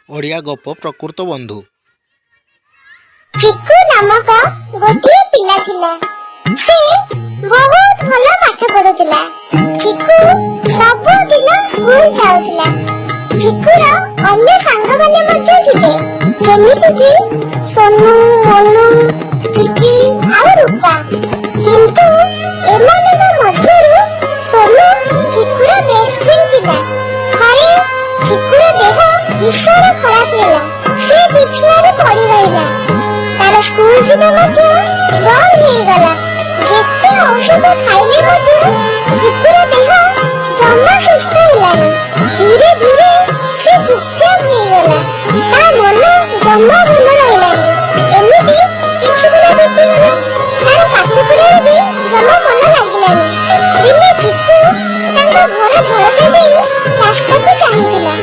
ଓଡ଼ିଆ ଗପ ପ୍ରକୃତ ବନ୍ଧୁ। ଚିକୁ ନାମକ ଗୋଟିଏ ପିଲା ଥିଲା। ସେ ବହୁତ ଭଲ ପାଠ ପଢୁଥିଲା। ଚିକୁ ସବୁଦିନ ସ୍କୁଲ ଯାଉଥିଲା। ଚିକୁର ଅନ୍ୟ ସାଙ୍ଗମାନେ ମଧ୍ୟ ଥିଲେ, ଯେମିତିକି ସୋନୁ, ମୋନୁ, ଚିକି ଆଉ ରୂପା। କିନ୍ତୁ ଏମାନଙ୍କ ମଧ୍ୟରୁ ସୋନୁ ଚିକୁର ବେଷ୍ଟ ଫ୍ରେଣ୍ଡ ଥିଲା। ଥରେ ଚିକୁର ଦେହ ଭୀଷଣ ଖରାପ ହେଲା। ସେ ବିଛଣାରେ ପଡି ରହିଲା। ତାର ସ୍କୁଲ ଯିବା ମଧ୍ୟ ବନ୍ଦ ହେଇଗଲା। ଯେତେ ଔଷଧ ଖାଇଲେ ମଧ୍ୟ ଚିକୁର ଦେହ ଜମା ସୁସ୍ଥ ହେଲାନି। ଧୀରେ ଧୀରେ ସେ ଚୁପଚାପ ହେଇଗଲା। ତା ମନ ଜମା ଭଲ ରହିଲାନି। ଏମିତି କିଛି ଦିନ ବିତିଗଲା। ତାର ପାଠ ପଢାରେ ବି ଜମା ମନ ଲାଗିଲାନି। ଦିନେ ଚିକୁ ତାଙ୍କ ଘର ଝରକା ଦେଇ ରାସ୍ତାକୁ ଚାହିଁଥିଲା।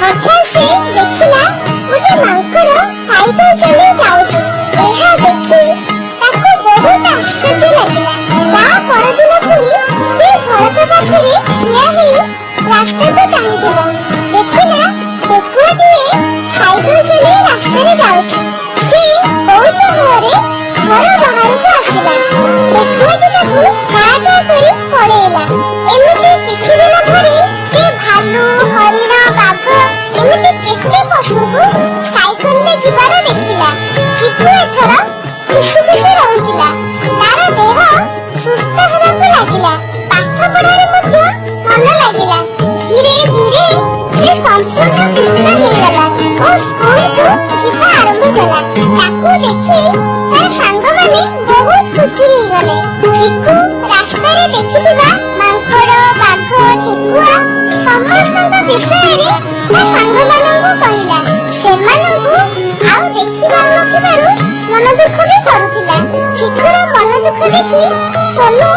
ହଠାତ୍ ସେ ଦେଖିଲା, ଗୋଟେ ମାଙ୍କଡ ସାଇକେଲ ଚଲେଇ ଯାଉଛି। ଏହା ଦେଖି ତାକୁ ବହୁତ ଆଶ୍ଚର୍ଯ୍ୟ ଲାଗିଲା। ତା ପରଦିନ ପୁଣି ସେ ଝରକା ପାଖରେ ଠିଆ ହେଇ ରାସ୍ତାକୁ ଚାହିଁଥିଲା। ଦେଖିଲା, ଠେକୁଆଟିଏ ସାଇକେଲ ଚଲେଇ ରାସ୍ତାରେ ଯାଉଛି। ସେ କୌତୂହଳରେ ଘର ବାହାରକୁ ଆସିଲା। ଠେକୁଆଟି ତାକୁ କା କା କରି ପଳେଇଲା। ଏମିତି କିଛି ଦିନ ଧରି ସେ ଭାଲୁ, ହରିଣ, ବାଘ ଏମିତି କେତେ ପଶୁଙ୍କୁ ସାଇକେଲରେ ଯିବାର ଦେଖିଲା। ଚିକୁ ଏଥର ଖୁସି ଖୁସି ରହୁଥିଲା। ତାର ଦେହ ସୁସ୍ଥ ହେବାକୁ ଲାଗିଲା। ପାଠ ପଢାରେ ମଧ୍ୟ ମନ ଲାଗିଲା। ଧୀରେ ଧୀରେ ସେ ସମ୍ପୂର୍ଣ୍ଣ ସୁସ୍ଥ ହେଇଗଲା ଓ ସ୍କୁଲକୁ ଯିବା ଆରମ୍ଭ କଲା। ତାକୁ ଦେଖି ତାର ସାଙ୍ଗମାନେ ବହୁତ ଖୁସି ହେଇଗଲେ। ଚିକୁ ରାସ୍ତାରେ ଦେଖିଥିବା ମାଙ୍କଡ, ବାଘ, ଠେକୁଆ ସମସ୍ତଙ୍କ ବିଷୟରେ ତା ସାଙ୍ଗମାନଙ୍କୁ କହିଲା। ସେମାନଙ୍କୁ ଆଉ ଦେଖିପାରୁନଥିବାରୁ ମନ ଦୁଃଖ ବି କରୁଥିଲା। ଚିକୁର ମନ ଦୁଃଖ ଦେଖି ସୋନୁ